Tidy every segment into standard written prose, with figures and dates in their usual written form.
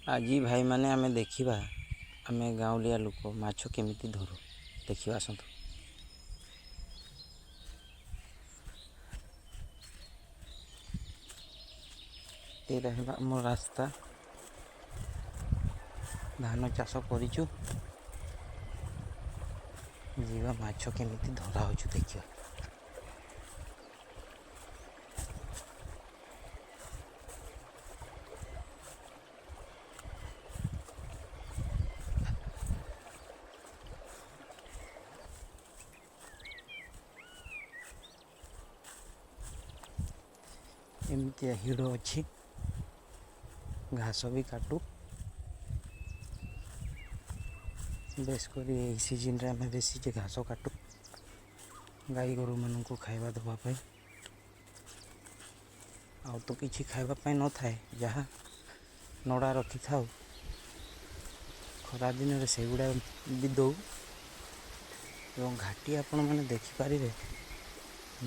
ଆଜି ଭାଇମାନେ, ଆମେ ଦେଖିବା, ଆମେ ଗାଉଁଲିଆ ଲୋକ ମାଛ କେମିତି ଧରୁ, ଦେଖିବା ଆସନ୍ତୁ। ଏଇଟା ହେଲା ଆମ ରାସ୍ତା। ଧାନ ଚାଷ କରିଛୁ। ଯିବା, ମାଛ କେମିତି ଧରା ହେଉଛୁ ଦେଖିବା। ଏମିତିଆ ହିଡ଼ ଅଛି, ଘାସ ବି କାଟୁ। ବେଶ କରି ଏଇ ସିଜିନ୍ରେ ଆମେ ବେଶୀ ଯେ ଘାସ କାଟୁ ଗାଈ ଗୋରୁମାନଙ୍କୁ ଖାଇବା ଦେବା ପାଇଁ। ଆଉ ତ କିଛି ଖାଇବା ପାଇଁ ନଥାଏ, ଯାହା ନଡ଼ା ରଖିଥାଉ ଖରା ଦିନରେ, ସେଗୁଡ଼ା ବି ଦେଉ। ଏବଂ ଘାଟି ଆପଣମାନେ ଦେଖିପାରିବେ,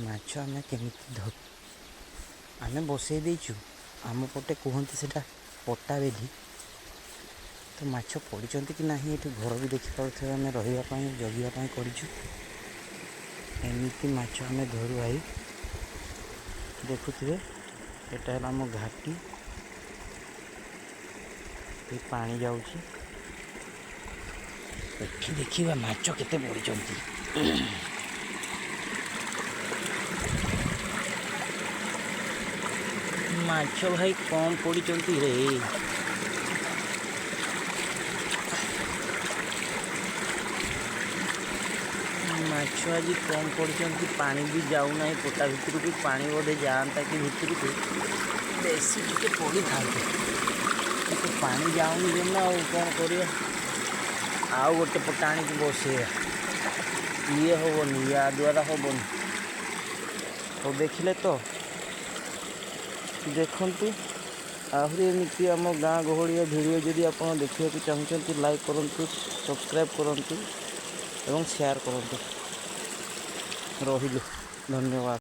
ମାଛ ଆମେ କେମିତି ଧରୁ। ଆମେ ବସେଇ ଦେଇଛୁ, ଆମ ପଟେ କୁହନ୍ତି ସେଇଟା ପଟା ବେଲି। ତ ମାଛ ପଡ଼ିଛନ୍ତି କି ନାହିଁ, ଏଠି ଘର ବି ଦେଖିପାରୁଥିବେ, ଆମେ ରହିବା ପାଇଁ, ଜଗିବା ପାଇଁ କରିଛୁ। ଏମିତି ମାଛ ଆମେ ଧରୁ ଭାଇ, ଦେଖୁଥିବେ। ଏଟା ହେଲା ଆମ ଘାଟି। ଏ ପାଣି ଯାଉଛି ଏଠି। ଦେଖିବା ମାଛ କେତେ ପଡ଼ିଛନ୍ତି। ମାଛ ଭାଇ କମ୍ ପଡ଼ିଛନ୍ତି ରେ। ମାଛ ଆଜି କମ୍ ପଡ଼ିଛନ୍ତି। ପାଣି ବି ଯାଉନାହିଁ ପଟା ଭିତରକୁ। ପାଣି ବୋଧେ ଯାଆନ୍ତା କି ଭିତରକୁ, ବେଶୀ ଟିକେ ପଡ଼ିଥାନ୍ତେ, କିନ୍ତୁ ପାଣି ଯାଉନି ଜମା। ଆଉ କ'ଣ କରିବା? ଆଉ ଗୋଟେ ପଟା ଆଣିକି ବସେଇବା। ଇଏ ହେବନି, ୟା ଦ୍ୱାରା ହେବନି। ହଉ, ଦେଖିଲେ ତ? ଦେଖନ୍ତୁ, ଆହୁରି ଏମିତି ଆମ ଗାଁ ଗହଳିଆ ଭିଡ଼ିଓ ଯଦି ଆପଣ ଦେଖିବାକୁ ଚାହୁଁଛନ୍ତି, ଲାଇକ୍ କରନ୍ତୁ, ସବସ୍କ୍ରାଇବ୍ କରନ୍ତୁ ଏବଂ ସେୟାର କରନ୍ତୁ। ରହିଲୁ, ଧନ୍ୟବାଦ।